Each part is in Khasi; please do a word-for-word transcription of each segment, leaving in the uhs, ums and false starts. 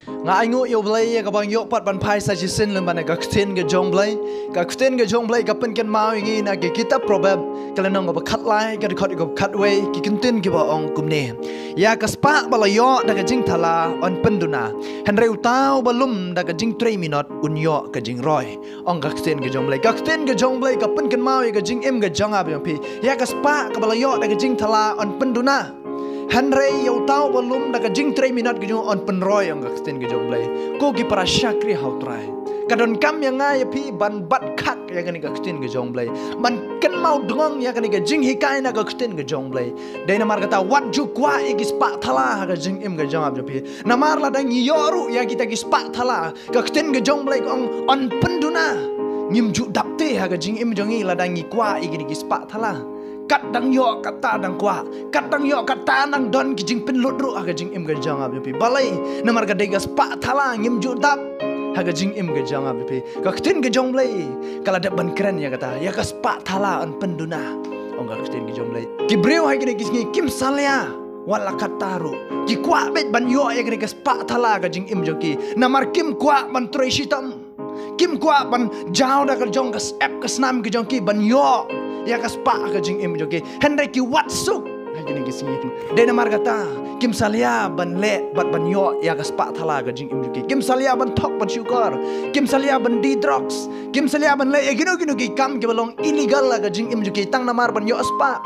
Nga ainguh ïa U Blei ïa kaba nga ïoh pat ban phai sa shisien lem bad ka ktien ka jong U Blei. Ka ktien ka jong U Blei ka pynkynmaw ïa ngi na ki kitab Proverb, ka lynnong kaba khatlai, ka dkhot kaba khatwei, ki kyntien kiba ong kumne: Ïa ka spah ba la ïoh da ka jingthala yn pynduna, hynrei uta uba lum da ka jingtrei minot un ïoh ka jingroi. Ong ka ktien ka jong U Blei. Ka ktien ka jong U Blei ka pynkynmaw ïa ka jingim ka jong nga bad jong phi. Ïa ka spah kaba la ïoh da ka jingthala yn pynduna, hynrei ïa uta uba lum da ka jingtrei minot ka jong u yn pynroi, ong ka ktien ka jong U Blei. Ko ki para shakri ha U Trai, ka donkam ïa nga ïa phi ban bat khak ïa kane ka ktien ka jong U Blei, ban kynmaw dngong ïa kane ka jinghikai na ka ktien ka jong U Blei. Dei namar kata wat ju kwah ïa ki spah thala ha ka jingim ka jong nga bad jong phi. Namar lada ngi ïoh ruh ïa kita ki spah thala, ka ktien ka jong U Blei ka ong yn pynduna. Ngim ju dap te ha ka jingim jong ngi lada ngi kwah ïa kine ki spah thala. Kat dang ïoh kata dang kwah, kat dang ïoh kata dang don ki jingpynlut ruh ha ka jingim ka jong nga bad jong phi. Balei? Namar ka dei ka spah thala, ngim ju dap ha ka jingim ka jong nga bad jong phi. Ka ktien ka jong U Blei ka la dep ban kren ïa kata, ïa ka spah thala yn pynduna, ong ka ktien ka jong U Blei. Ki briew ha kine ki sngi kim salia wat la katta ruh, ki kwah beit ban ïoh ïa kane ka spah thala ha ka jingim jong ki, namar kim kwah ban trei shitom. Kim kwah ban jaw da ka jong ka syep ka snam ka jong ki ban ïoh ïa ka spah ha ka jingim jong ki, hynrei ki wat suk ha kine ki sngi. Dei namar kata kim salia ban leh bad ban ïoh ïa ka spah thala ha ka jingim jong ki. Kim salia ban thok ban shukor, kim salia ban die drugs, kim salia ban leh ïa kino kino ki kam kiba long illegal ha ka jingim jong ki tang namar ban ïoh spah.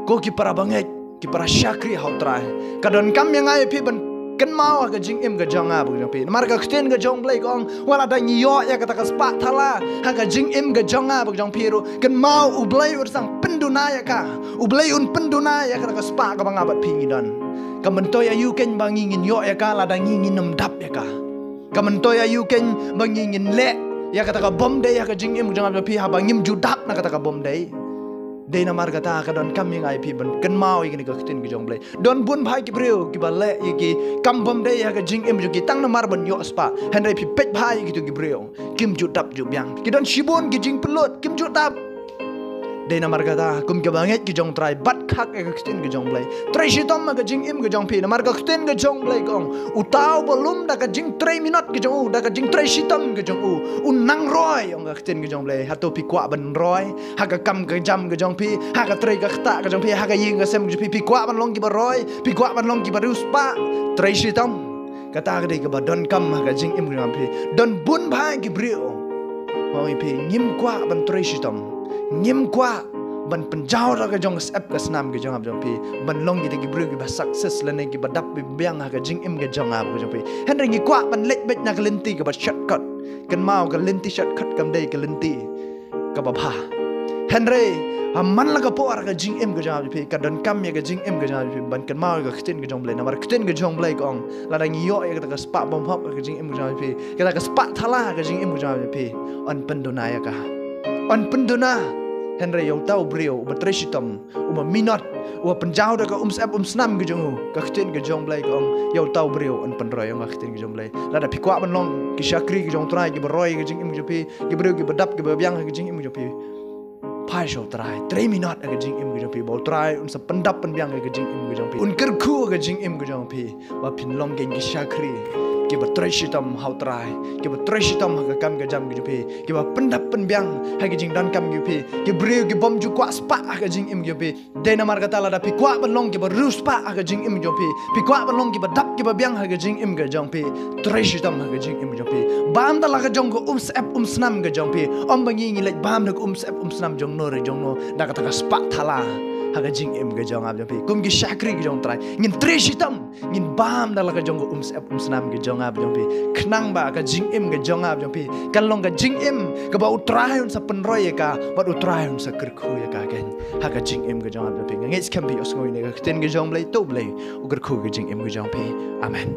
Ko ki para bangeit, ki para shakri ha U Trai, ka donkam ïa nga ïa phi ban kynmaw ha ka jingim ka jong nga bad jong phi. Namar ka ktien ka jong U Blei ka ong, wat lada ngi ïoh ïa kata ka spah thala ha ka jingim ka jong nga bad jong phi ruh, kynmaw U Blei un sa pynduna ïa ka. U Blei un pynduna ïa kata ka spah kaba nga bad phi ngi don. Kam myntoi aïu kein ba ngi ngin ïoh ïa ka lada ngi ngin ym dap ïa ka? Kam myntoi aïu kein ba ngi ngin leh ïa kata ka bym dei ha ka jingim ka jong nga bad jong phi haba ngim ju dap na kata ka bym dei? Dei namar kata ka donkam ïa nga ïa phi ban kynmaw ïa kane ka ktien ka jong U Blei. Don bun bha ki briew kiba leh ïa ki kam bym dei ha ka jingim jong ki tang namar ban ïoh spah. Hynrei phi peit bha ïa kito ki briew, kim ju dap ju biang. Ki don shibun ki jingpynlut, kim ju dap. Dei namar kata kum ki bangeit ki jong U Trai, bat khak ïa ka ktien ka jong U Blei. Trei shitom ha ka jingim ka jong phi, namar ka ktien ka jong U Blei ka ong, uta uba lum da ka jingtrei minot ka jong u, da ka jingtrei shitom ka jong u, un nang roi, ong ka ktien ka jong U Blei. Hato phi kwah ban roi ha ka kam ka jam ka jong phi, ha ka trei ka ktah ka jong phi, ha ka ïing ka sem ka jong phi? Phi kwah ban long kiba roi? Phi kwah ban long kiba riewspah? Trei shitom. Kata ka dei kaba donkam ha ka jingim ka jong phi. Don bun bha ki briew, ma ïa phi, ngim kwah ban trei shitom, ngim kwah ban pynjaw da ka jong ka syep ka snam ka jong nga bad jong phi ban long kita ki briew kiba success lane kiba dap biang ha ka jingim ka jong nga bad jong phi. Hynrei ngi kwah ban leit beit na ka lynti kaba shortcut. Kynmaw, ka lynti shortcut kam dei ka lynti kaba bha. Hynrei ha man la ka por ha ka jingim ka jong nga bad jong phi, ka donkam ïa ka jingim ka jong nga bad jong phi ban kynmaw ïa ka ktien ka jong U Blei. Namar ka ktien ka jong U Blei ka ong, lada ngi ïoh ïa kata ka spah bymhok ha ka jingim ka jong nga bad jong phi, kata ka spah thala ha ka jingim ka jong nga bad jong phi, yn pynduna ïa ka. Yn pynduna. Hynrei ïa uta u briew uba trei shitom, uba minot, uba pynjaw da ka um syep um snam ka jong u, ka ktien ka jong U Blei ka ong, ïa uta u briew yn pynroi, ong ka ktien ka jong U Blei. Lada phi kwah ban long ki shakri ka jong U Trai kiba roi ha ka jingim ka jong phi, ki briew kiba dap kiba biang ha ka jingim ka jong phi, phai sha U Trai, trei minot ha ka jingim ka jong phi, ba U Trai un sa pyndap pynbiang ha ka jingim ka jong phi, un kyrkhu ha ka jingim ka jong phi, ba phin long kein ki shakri kiba trei shitom ha U Trai, kiba trei shitom ha ka kam ka jam ka jong phi, kiba pyndap pynbiang ha ka jingdonkam ka jong phi, ki briew ki bym ju kwah spah ha ka jingim ka jong phi. Dei namar kata lada phi kwah ban long kiba riewspah ha ka jingim ka jong phi, phi kwah ban long kiba dap kiba biang ha ka jingim ka jong phi, trei shitom ha ka jingim ka jong phi. Bam da la ka jong ka um syep um snam ka jong phi. Ym ba ngi ngi leit bam da ka um syep um snam jong no re jong no, da kata ka spah thala ha ka jingim ka jong nga bad jong phi. Kum ki shakri ka jong U Trai, ngin trei shitom, ngin bam da la ka jong ka um syep um snam ka jong nga bad jong phi, khnang ba ka jingim ka jong nga bad jong phi kan long ka jingim kaba U Trai un sa pynroi ïa ka, bad U Trai un sa kyrkhu ïa ka kein ha ka jingim ka jong nga bad jong phi. Nga ngeit skhem phi ïohsngew ïa ka ktien ka jong U Blei. To U Blei u kyrkhu ka jingim ka jong phi. Amen.